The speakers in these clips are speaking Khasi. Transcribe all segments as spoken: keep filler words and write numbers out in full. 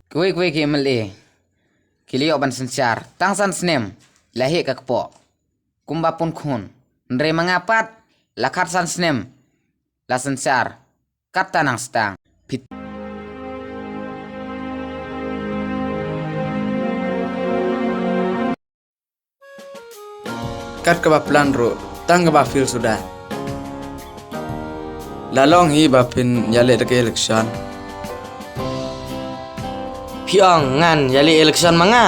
Kiwei kiwei ki M L A ki la ïoh ban synshar tang san snem la heh ka kpoh. Kumba pun khun, hynrei ma nga pat la khatsan snem la synshar. Katta nang stang. Phi Kat kaba plan ruh, tang kaba feel suda. La long hi ba phin ïaleh da ka election. Phi ong ngan ïaleh election ma nga?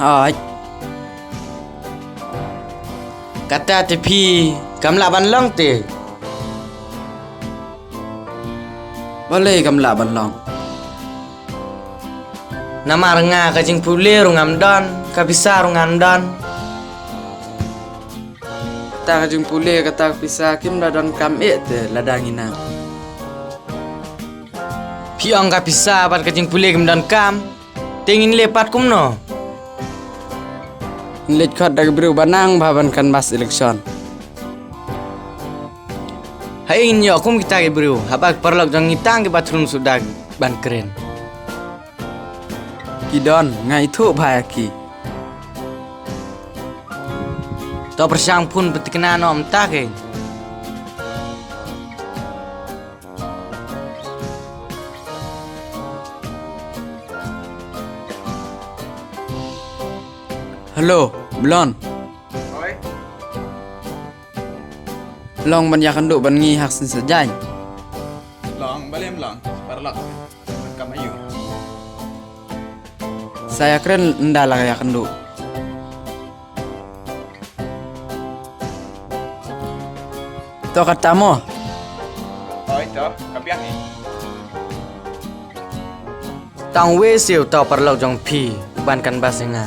Hooid. Kata te phi kam lah ban long te. Balei kam lah ban long? Namar nga ka jingpule ruh ngam don, ka pisa ruh ngam don. Kata ka jingpule, kata ka pisa kim da donkam eh te lada ngi nang. Phi ong ka pisa bad ka jingpule kim donkam. Te ngin leh pat kumno? Ngin leit khot da ki briew ba nang bha ban canvass election. Haei ngin ïoh kum kita ki briew, haba ki paralok jong ngi tang kiba thung suda ban kren. Ki don, nga ithuh bha ïa ki. To pyrshang phone pynthikna noh mynta kein. Hello, Blon. Oi. Long ban ïakynduh bad ngi ha ka sien sa jaiñ. Long, balei ym long, paralok. Kam aïu? Sa ïakren ynda la ka ïakynduh. To kata mo. Oi to, ka biang hi. Tang wei siew to paralok jong phi, ban canvass ïa nga.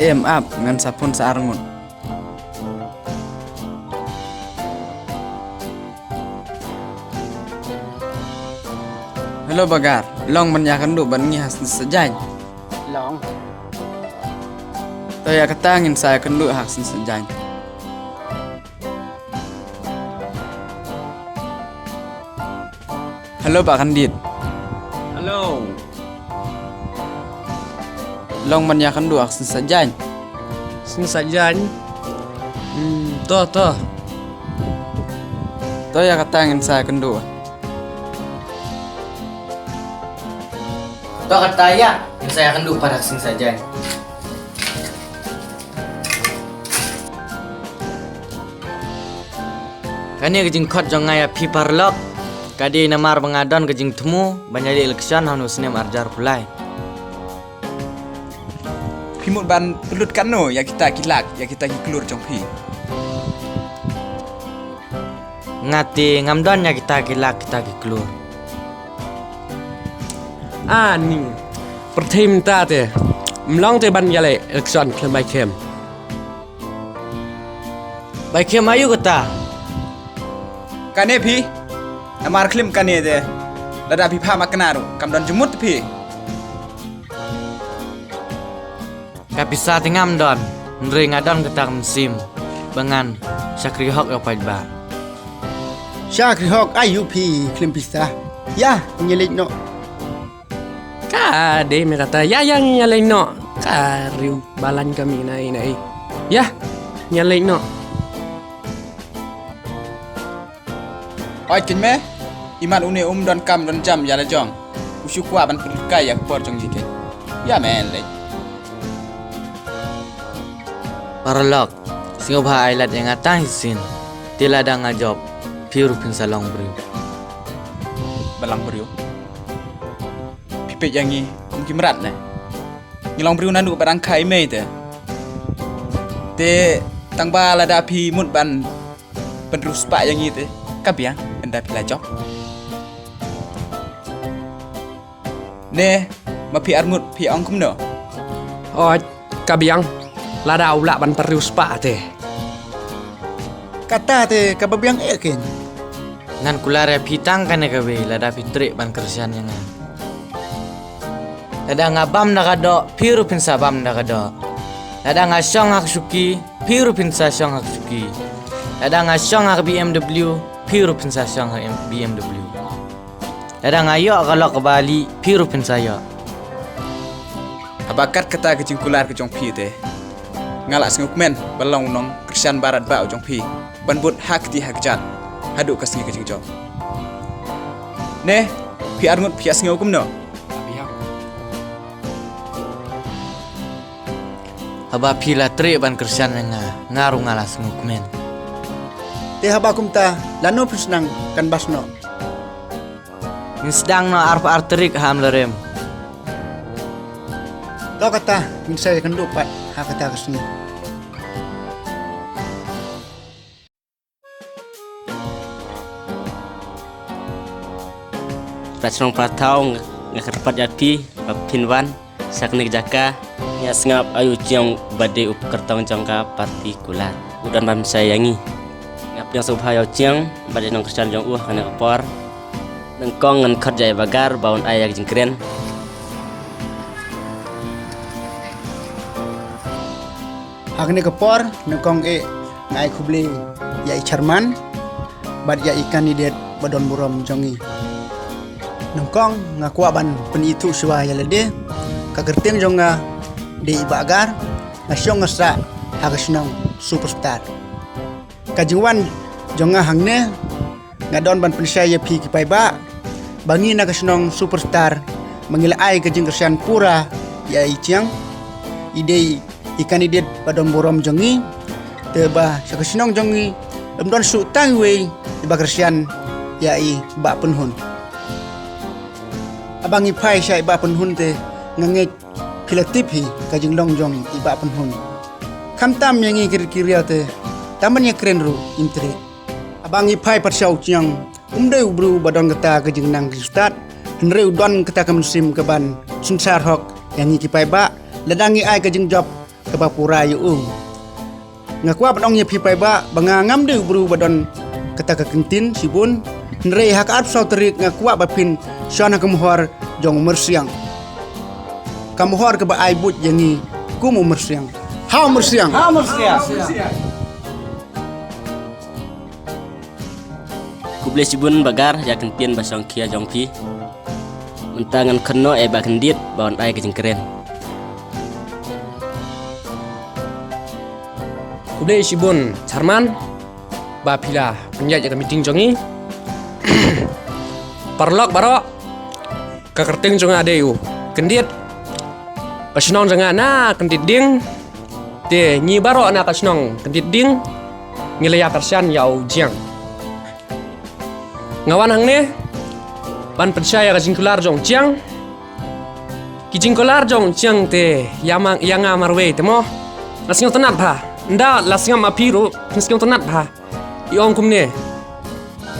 Em ap, ngan sa phone sa arngut. Hello Bagar, long ban ïakynduh bad ngi ha sien sa jaiñ. Long. To ïa kata ngin sa ïakynduh ha sien sa jaiñ. Hello Bah Kandit. Hello. Long ban ïakynduh ha sien sa jaiñ. Sien sa jaiñ. Hmm, to to. To ïa kata ngin sa ïakynduh. To kata ïa, ngin sa ïakynduh pat ha sien sa jaiñ. Kane ka jingkhot jong nga ïa phi paralok ka dei namar ba nga don ka jingthmu ban ïaleh election ha une u snem arhajar arphew lai. Phi mut ban pynlut katno ïa kita ki lak, ïa kita ki klur jong phi? Nga te ngam don ïa kita ki lak, kita ki klur. Ani pyrthei mynta te ym long te ban ïaleh election khlem bai khem. Bai khem aïu kata? Kane phi, namar khlem kane te lada phi phah ma kane ruh kam don jingmut phi. Ka pisa te ngam don, hynrei nga don kata ka mynsiem ba ngan shakri hok ïa u paidbah. Shakri hok aïu phi khlem pisa? Ïa, ngin leit noh. Ka dei me kata, ïa ïa ngin ïa leit noh. Ka riew balang ka mih na ei na ei. Ïa, ngin ïa leit noh. Oi kin me, imat une um don kam don jam ïa la jong. U shu kwah ban pynkai ïa ka por jong ngi kin. Ïa men leit. Paralok, sngewbha ai lad ïa nga tang shisien. Te lada nga jop, phi ruh phin sa long briew. Balang briew. Phi peit ïa ngi kum ki mrad ne. Ngi long briew naduh ba dang kha i mei te. Te tang ba lada phi mut ban pynriew spah ïa ngi te, ka biang ynda phi la jop. Ne, ma phi arngut phi ong kumno? Oi, ka biang lada u lah ban pynriew spah te. Kata te kaba biang eh kin. Ngan kular ïa phi tang kane kawei lada phi treh ban kyrshan ïa nga. Lada nga bam da ka doh, phi ruh phin sa bam da ka doh. Lada nga shong ha ka shuki, phi ruh phin sa shong ha ka shuki. Lada nga shong ha ka B M W, phi ruh phin sa shong ha ka B M W. Lada nga ïoh ka lok kaba lieh, phi ruh phin sa ïoh. Haba kat kata ka jingkular ka jong phi te, nga la sngewkmen ban long u nongkyrshan barat bah u jong phi, ban bud ha kti ha kjat haduh ka sngi ka jingjop. Ne, phi arngut phi ïa sngew kumno? Haba phi la treh ban kyrshan ïa nga, nga ruh nga la sngewkmen. Te haba kumta, lano phin sdang kan bas noh? Ngin sdang noh arphew ar tarik ha Amlarem. To kata, ngin sa ïakynduh pat ha kata ka sngi. Para shnong para thaw, nga kyrpad ïa phi ba phin wan sha kane ka jaka. Nga sngap ïa u Jiang ba dei u kyrtong jong ka parti kular, u don ban bishar ïa ngi. Nga pdiang sngewbha ïa u Jiang ba dei nongkyrshan jong u ha kane ka por. Nyngkong ngan khot ïa i Bah Gar ba un ai ïa ka jingkren. Ha kane ka por, nyngkong eh nga ai khublei ïa i chairman bad ïa i candidate ba don burom jong ngi. Nyngkong nga kwah ban pynithuh shuwa ïa lade, ka kyrteng jong nga dei i Bah Gar, nga shong nga sah ha ka shnong Superstar. Ka jingwan jong nga hangne, nga don ban pynshai ïa phi ki paidbah ba ngi na ka shnong Superstar, ba ngi la ai ka jingkyrshan pura ïa i Jiang, i dei i candidate ba don burom jong ngi, te ba sha ka shnong jong ngi ym don shuh tang iwei iba kyrshan ïa i Bah Pynhun. Haba ngi phai sha i Bah Pynhun te, nga ngeit phi la tip hi ka jinglong jong i Bah Pynhun. Khamtam ïa ngi ki ri ki riaw te, tang ban ïakren ruh ngim treh. Haba ngi phai pat sha u Jiang, um dei u briew ba don kata ka jingnang ka jingstad, hynrei u don kata ka mynsiem kaban synshar hok ïa ngi ki paidbah lada ngi ai ka jingjop kaba pura ïa u. Nga kwah ban ong ïa phi paidbah ba nga ngam dei u briew ba don kata ka ktien shibun, hynrei ha ka arphew saw tarik nga kwah ba phin shon ha ka mohor jong u Myrsiang, ka mohor kaba ai buit ïa ngi kum u Myrsiang. Ha u Myrsiang! Ha u Myrsiang! Khublei shibun Bah Gar ïa ka ktien ba shongkhia jong phi. Mynta ngan khot noh ïa i Bah Kyndit ba un ai ka jingkren. Khublei shibun chairman ba phi la pynïaid ïa ka meeting jong ngi. Paralok baroh, ka kyrteng jong nga dei u Kyndit. Ka shnong jong nga na Kyndit Dieng. Te ngi baroh na ka shnong Kyndit Dieng ngi la ïa kyrshan ïa u Jiang. Nga wan hangne ban pynshai ïa ka jingkular jong u Jiang. Ki jingkular jong u Jiang te ïa ma, ïa nga marwei te mo. Nga sngewtynnat bha. Ynda la sngap ma phi ruh phin sngewtynnat bha. I ong kumne.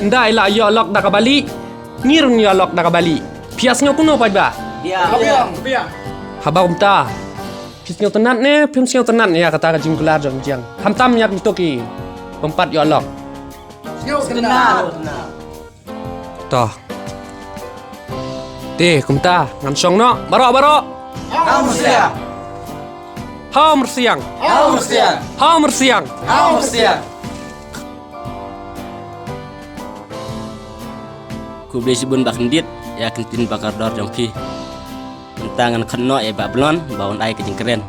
Ynda i la ïoh lok da kaba lieh, ngi ruh ïoh lok da kaba lieh. Phi ïa sngew kumno paidbah? Biang. Biang. Haba kumta, phi sngewtynnat ne phim sngewtynnat ïa kata ka jingkular jong u Jiang? Khamtam ïa kito ki bym pat ïoh lok. Sngewtynnat. To. Te kumta ngan shong noh baroh baroh. Ha u Myrsiang! Ha u Myrsiang! Ha u Myrsiang! Ha u Myrsiang! Ha u Myrsiang! Khublei shibun Bah Kyndit ïa ka ktien ba kordor jong phi. Mynta ngan khot noh ïa i Bah Blon ba un ai ka jingkren.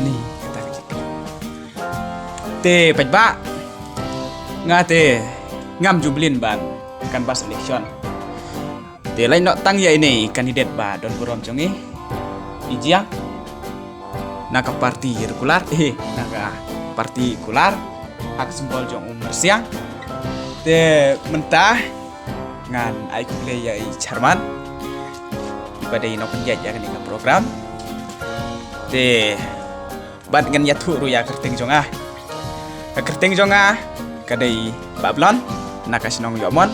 Ni, kata ka jingkren. Te paidbah, nga te ngam ju mlien ban canvass election. Te lait noh tang ïa ine i candidate ba don burom jong ngi, i Jiang, na ka party regular, eh, na ka party kular, ha ka symbol jong u Myrsiang. Te mynta ngan ai khublei ïa i chairman ba dei nongpynïaid ïa kane ka program. Te bad ngan ïathuh ruh ïa ka kyrteng jong nga. Ka kyrteng jong nga ka dei Bah Blon, na ka shnong Ïohmon.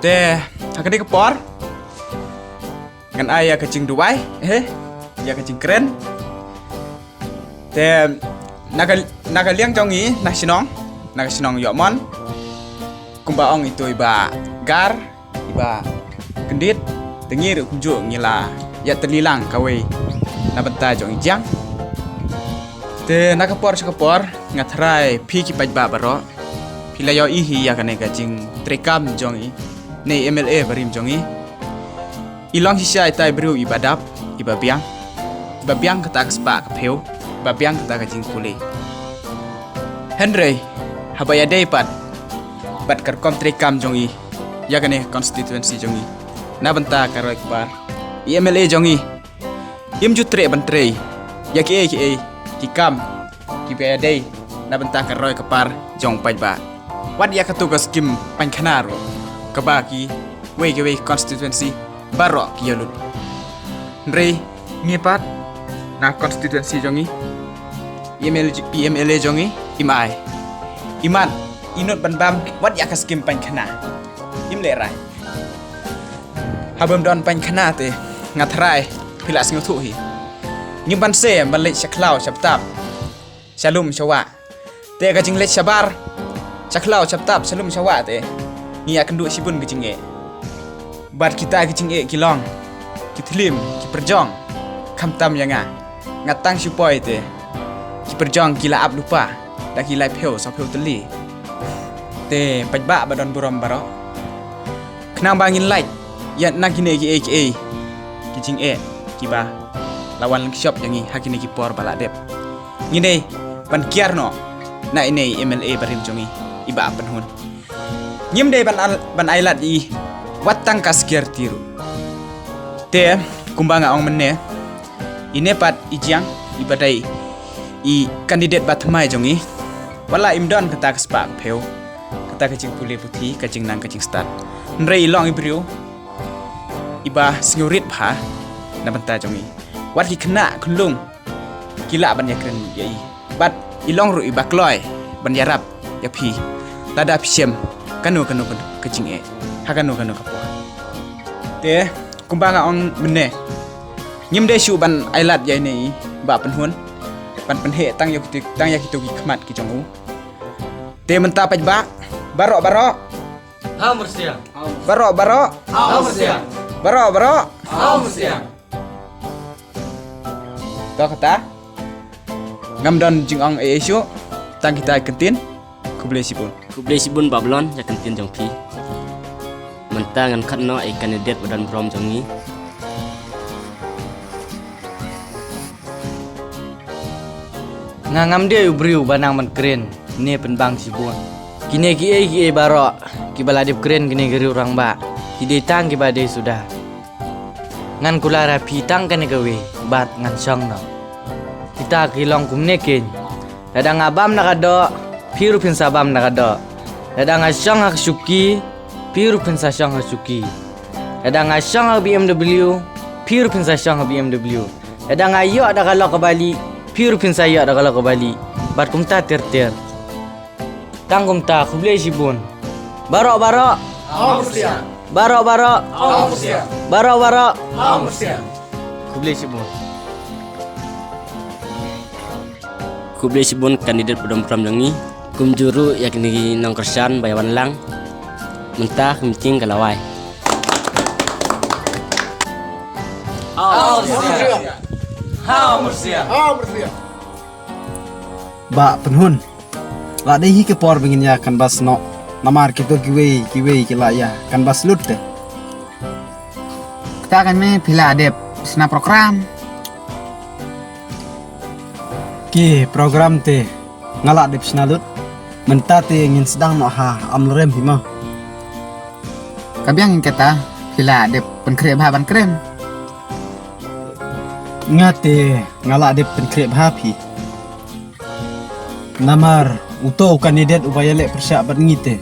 Te ha kane ka por ngan ai ïa ka jingduwai, eh, ïa ka jingkren. Te na ka, na ka liang jong ngi na shnong, na ka shnong Ïohmon, kumba ong ito i Bah Gar, i Bah Kyndit, te ngi ruh kumjuh ngi la ïatylli lang kawei na bynta jong i Jiang. Te na ka por sha ka por, nga tharai phi ki paidbah baroh, phi la ïohi hi ïa kane ka jingtreikam jong i, ne M L A barim jong i. I long shisha itai briew iba dap, iba biang, iba biang kata ka spah ka phew, iba biang kata ka jingpule. Hynrei haba ïadei pat bad ka rukom treikam jong i ïa kane ka constituency jong i, na bynta ka roi ka par, i M L A jong i im ju treh ban trei ïa kiei kiei ki kam kiba ïadei na bynta ka roi ka par jong paidbah. Wat ïa katu ka skim paikhana ruh kaba kiwei kiwei constituency baroh ki ïalut. Hynrei ngi pat, na constituency jong i, i M L A, i M L A jong i im ai. I mat, i nud ban bam wat ïa ka skim paikhana, im lehrain. Haba ym don paikhana te, nga tharai phi la sngewthuh hi, ngim banse ban leit sha khlaw sha btap, sha lum sha wah. Te ka jingleit shabar sha khlaw sha btap, sha lum sha wah te, ngi ïakynduh shibun ki jingeh. Bad kita ki jingeh ki long ki thlim, ki pyrjong. Khamtam ïa nga, nga tang shu poi te, ki pyrjong ki la ap lypa da ki laiphew sawphew tylli. Te paidbah ba don burom baroh, khnang ba ngin lait ïa na kine kiei kiei ki jingeh kiba la wan lyngshop ïa ngi ha kine ki por ba la dep, ngi dei ban kiar noh na ine i M L A barim jong i, i Bah Pynhun. Ngim dei ban al-, ban ailad ïa i wat tang ka security ruh. Te kumba nga ong mynne, ine pat i Jiang, iba dei i candidate ba thymmai jong i, wat la im don kata ka spah ka phew, kata ka jingpule puthi, ka jingnang ka jingstad, hynrei i long i briew iba sngewrit bha na bynta jong i. Wat ki khynnah khunlung ki lah ban ïakren ïa i. Bad i long ruh iba kloi ban ïarap ïa phi lada phi shem kano kano ka jingeh ha kano kano ka por. Te kumba nga ong mynne, ngim dei shuh ban ailad ïa ine i Bah Pynhun ban pynheh tang ïa kitu, tang ïa kitu ki khmat ki jong u. Te mynta paidbah baroh baroh, ha mursiang. Baroh baroh, ha mursiang. Baroh baroh, ha mursiang. To kata, ngam don jingong ei ei shuh, tang kita ki ktien. Khublei shibun. Khublei shibun Bah Blon ïa ka ktien jong phi. Mynta ngan khot noh ïa i candidate ba don burom jong ngi. Nga ngam dei u briew ba nang ban kren ne pynbang shibun. Kine kiei kiei baroh kiba la dep kren kine ki riew rangbah, ki dei tang kiba dei suda. Ngan kular ïa phi tang kane kawei bad ngan shong noh. Kita ki long kumne keiñ. Lada nga bam na ka doh, phi ruh phin sa bam na ka doh. Lada nga shong ha ka shuki, phi ruh phin sa shong ha ka shuki. Lada nga shong ha ka B M W, phi ruh phin sa shong ha ka B M W. Lada nga ïoh da ka lok kaba lieh, phi ruh phin sa ïoh da ka lok kaba lieh. Bad kumta ter ter. Tang kumta, khublei shibun. Baroh baroh, ha mursiang. Baroh baroh, ha mursiang. Baroh baroh, ha mursiang. Khublei shibun. Khublei shibun candidate ba don burom jong ngi. Kumjuh ruh ïa kine ki nongkyrshan ba ïa wan lang. Mynta ka meeting ka la wai. Ha mursiang. Ha mursiang. Bah Pynhun, la dei hi ka por ba ngin ïa canvass noh. Namar kito kiwei kiwei ki la ïa canvass lut te. Kata kan me phi la dep shna program. Ki program te nga la dep shna lut. Mynta te ngin sdang noh ha Amlarem hi mo. Ka biang ïa kata, phi la dep pynkhreh bha ban kren. Nga te nga la dep pynkhreh bha phi. Namar uto u candidate uba ïaleh pyrshah bad ngi te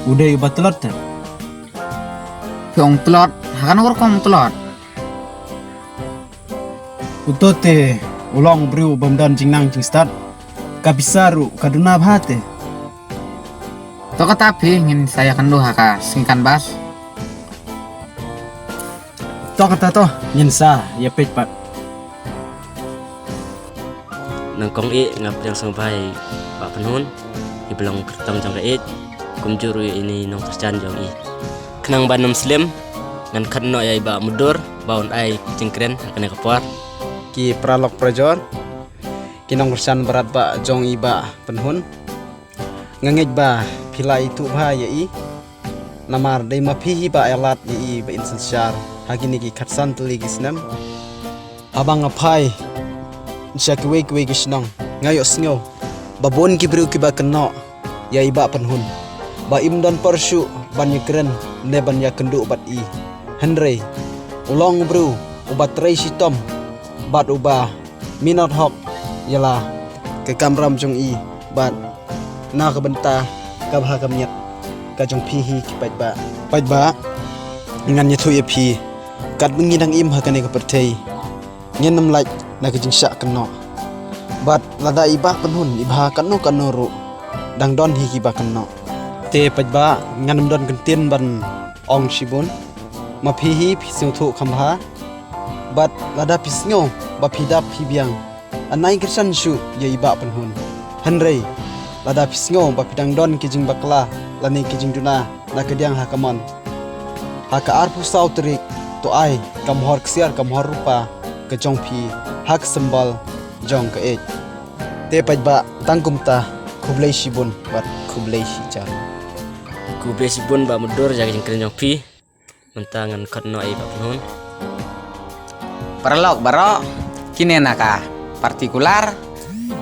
u dei uba tlot te. Phi ong tlot, ha kano ka rukom tlot? Uto te u long u briew bym don jingnang jingstad. Ka pisa ruh ka duna bha te. To kata phi, ngin sa ïakynduh ha ka sngi canvass. To kata to, ngin sa ïa peit pat. Nyngkong eh nga pdiang sngewbha ïa i Bah Pynhun, iba long kyrtong jong ka ïeit, kumjuh ruh ïa ine i nongkyrshan jong i. Khnang ban ym slem, ngan khot noh ïa i Bah Mudur ba un ai jingkren ha kane ka por. Ki paralok parajor, Ki nongkyrshan bad ba jong i Bah Pynhun. Nga ngeit ba phi la ithuh bha ïa i. Namar dei ma phi hi ba ïalad ïa i ba in synshar ha kine ki khatsan tylli ki snem. Haba nga phai sha kiwei kiwei ki shnong, nga ïohsngew ba bun ki briew kiba kynnoh ïa i Bah Pynhun ba im don por shuh ban ïakren ne ban ïakynduh bad i. Hynrei u long u briew uba trei shitom bad uba minot hok ïa la ka kamram jong i bad na ka bynta ka bha ka miat ka jong phi hi ki paidbah. Paidbah, ngan ïathuh ïa phi, katba ngi dang im ha kane ka pyrthei, ngin ym lait na ka jingshah kynnoh. Bad lada i Bah Pynhun i bha katno katno ruh, dang don hi kiba kynnoh. Te paidbah, ngan ym don kyntien ban ong shibun. Ma phi hi phi sngewthuh kham bha. Bad lada phi sngew ba phi dap phi biang, anai kyrshan shuh ïa i Bah Pynhun. Hynrei lada phi sngew ba phi dang don ki jingbakla lane ki jingduna na ka diang ha ka mon, ha ka arphew saw tarik to ai ka mohor ksiar ka mohor rupa ka jong phi ha ka symbol jong ka eit. Te paidbah, tang kumta, khublei shibun bad khublei shihajar. Khublei shibun Bah Mudur ïa ka jingkren jong phi. Mynta ngan khot noh ïa i Bah Pynhun. Paralok baroh, kine na ka particular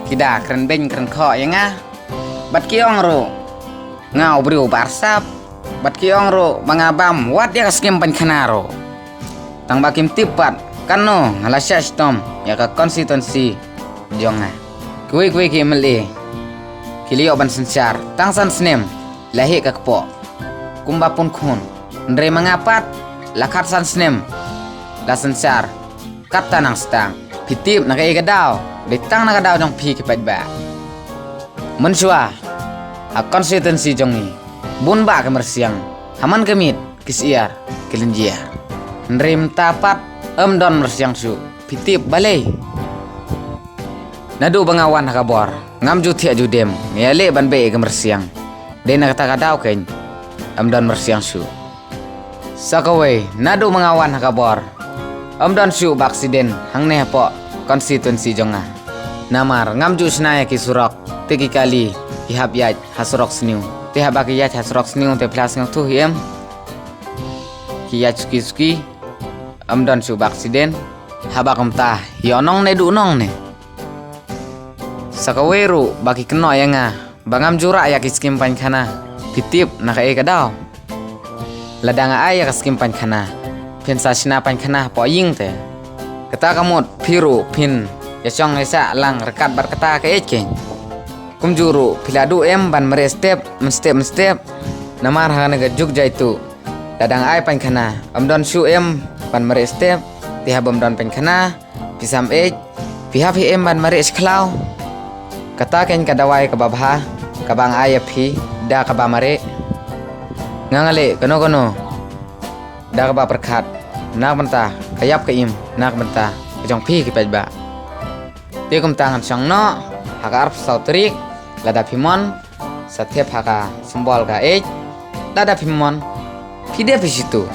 ki da kren beiñ kren khoh ïa nga. Bad ki ong ruh nga u briew ba arsap. Bad ki ong ruh ba nga bam wat ïa ka skim painkhana ruh. Tang ba kim tip pat katno nga la shah shitom ïa ka constituency jong nga. Kiwei kiwei ki M L A ki la ïoh ban synshar tang san snem la heh ka kpoh kumba pun khun. Hynrei ma nga pat la khatsan snem la synshar. Katta nang stang phi tip na kaei ka daw? Dei tang na ka daw jong phi ki paidbah. Mynshuwa ha constituency jong ngi bun bah ki myrsiang, ha man ka miet ki syiar ki lynjiar. Hynrei mynta pat ym don myrsiang shuh. Phi tip balei? Naduh ba nga wan ha ka bor ngam ju thiah ju dem, nga ïaleh ban beh ïa ka myrsiang. Dei na kata ka daw keiñ ym don myrsiang shuh. Sa kawei, naduh ba nga wan ha ka bor ym don shuh ba accident hangne hapoh constituency jong nga. Namar ngam ju shna ïa ki surok, te ki kali ki hap ïaid ha surok sniew. Te haba ki ïaid ha surok sniew te phi la sngewthuh hi em, ki ïaid suki suki. Ym don shuh ba accident. Haba kumta, ïoh nong ne duh nong ne? Sa kawei ruh ba ki kynnoh ïa nga ba ngam ju rah ïa ki skim painkhana. Phi tip na kaei ka daw? Lada nga ai ïa ka skim painkhana, phin sa shna painkhana hapoh ïing te. Kata ka mut phi ruh phin ïashong ïashah lang ryngkat bad kata ka eit keiñ. Kumjuh ruh phi la duh em ban mareh step mynstep mynstep? Namar ha kane ka juk jaituh, lada nga ai painkhana ym don shuh em ban mareh step. Te haba ym don painkhana, phi sam eit, phi hap hi em ban mareh shi khlaw? Kata keiñ ka dawai kaba bha kaba nga ai ïa phi, da kaba mareh. Nga nga leh kano kano da kaba pyrkhat na ka bynta ka ïap ka im, na ka bynta ka jong phi ki paidbah. Te kumta ngan shong noh ha ka arphew saw tarik. Lada phi mon, sa thep ha ka symbol ka eit. Lada phi mon, phi dep phi shitu.